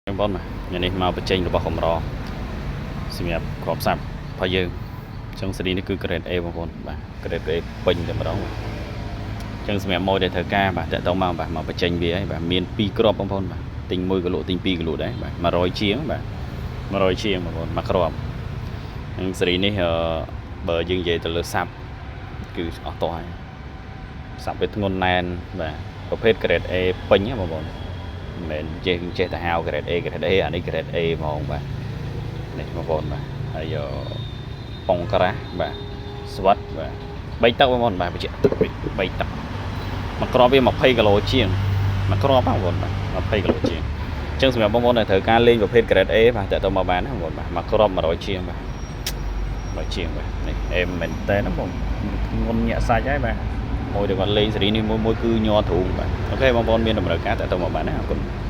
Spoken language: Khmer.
បងប្អូនបាទថ្ងៃនេះមកបញ្ចេញរបស់កម្រសម្រាប់ក្របស័ព្ទរបស់យើងអញ្ចឹងសេរីនេះគឺ grade A បងប្អូនបាទ grade A ពេញតែម្ដងបាទអញ្ចឹងសម្រាប់ម៉ួយដែលត្រូវការបាទតាក់ទងមកបាទមកបញ្ចេញវាហើយបាទមាន2គ្រាប់បងប្អូនបាទទិញ1គីឡូទិញ2គីឡូដែរបាទ100ជាងបាទ100ជាងបងប្អូនមួយគ្រាប់នឹងសេរីនេះអឺបើយើងនិយាយទៅលើស័ព្ទគឺអស់តោះហើយស័ព្ទវាធ្ងន់ណែនបាទប្រភេទ grade A ពេញណាបងប្អូន មិនមែនចេះចេះតែហៅ grade A grade A អានេះ grade A ហ្មងបាទនេះបងប្អូនបាទហើយប៉ុងក្រាស់បាទស្វិតបាទ3ទឹកបងប្អូនបាទបញ្ជាក់ទឹក3ទឹកមួយគ្រាប់វា20គីឡូជាងមួយគ្រាប់បងប្អូនបាទ20គីឡូជាងអញ្ចឹងសម្រាប់បងប្អូនដែលត្រូវការលេងប្រភេទ grade A បាទតើទៅមកបានណាបងប្អូនបាទមួយគ្រាប់100ជាងបាទ100ជាងបាទនេះអេមមែនតើណាបងធ្ងន់ញាក់សាច់ហើយបាទមួយដែលគាត់លេងសេរីនេះមួយមួយគឺញ័រទ្រូងបាទ OK បងប្អូនមានតម្រូវការតើទៅមកបានណាអរគុណ។